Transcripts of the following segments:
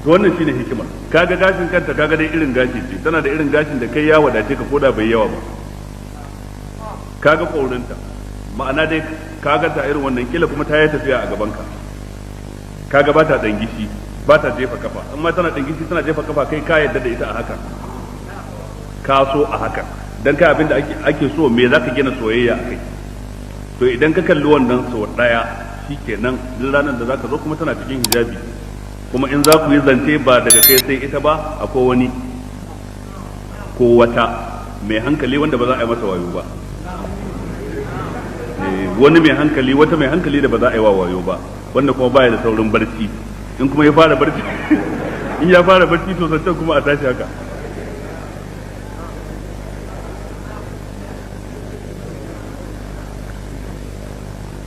To wannan shine hikimar. Kaga gashin kanta, kaga dai irin gashi ce, tana da irin gashin da kai ya wadace ka koda bai yawa ba. Kaga ƙaurinta, ma'ana dai kaga ta irin wannan, kila kuma ta yi tafiya a gaban ka. Kaga ba ta dangishi, ba ta jefa kafa, amma tana dangishi, tana jefa kafa, kai ka yadda da ita a haka, ka so a haka. Dan kai abin da ake so, me zaka gina soyayya a kai? To idan ka kalli wannan sau daya, shikenan, duk ranar da zaka zo kuma tana cikin hijabi, kuma in za ku yi zance ba daga kai sai ita ba, akwai wani ko wata mai hankali wanda ba za a yi masa wayo ba. Wani mai hankali, wata mai hankali da ba za a yi wa wayo ba, wanda kuma baya da saurin barci. In kuma ya fara barci, in ya fara barci, to zancen kuma a tashi haka.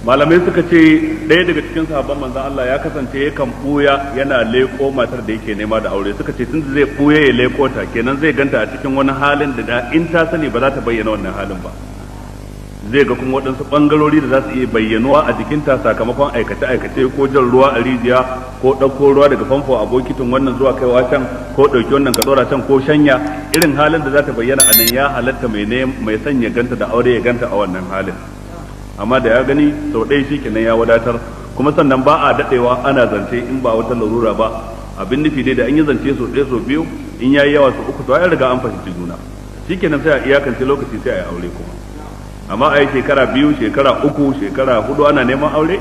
Malamai suka ce ɗaya daga cikin sahabban manzon Allah ya kasance yakan buya yana leko matar da yake nema da aure. Suka ce tun zai buya ya leko ta, kenan zai ganta a cikin wani halin da in ta sani ba za ta bayyana wannan halin ba. Zai ga kuma waɗansu ɓangarori da za su iya bayyanuwa a jikinta sakamakon aikace-aikace, ko jan ruwa a rijiya, ko ɗauko ruwa daga famfo a bokitin wannan zuwa kaiwa can, ko ɗauki wannan ka ɗora can, ko shanya. Irin halin da za ta bayyana a nan, ya halatta mai son ya ganta da aure ya ganta a wannan halin. Amma da ya gani sau ɗaya, shi kenan, ya wadatar. Kuma sannan ba a daɗewa ana zance in ba wata larura ba. Abin nufi dai, da an yi zance sau ɗaya, sau biyu, in yayi yawa sau uku, to an riga an fahimci juna, shikenan, sai a iyakance lokaci, sai a yi aure kuma. Amma a yi shekara 2, shekara 3, shekara 4 ana neman aure.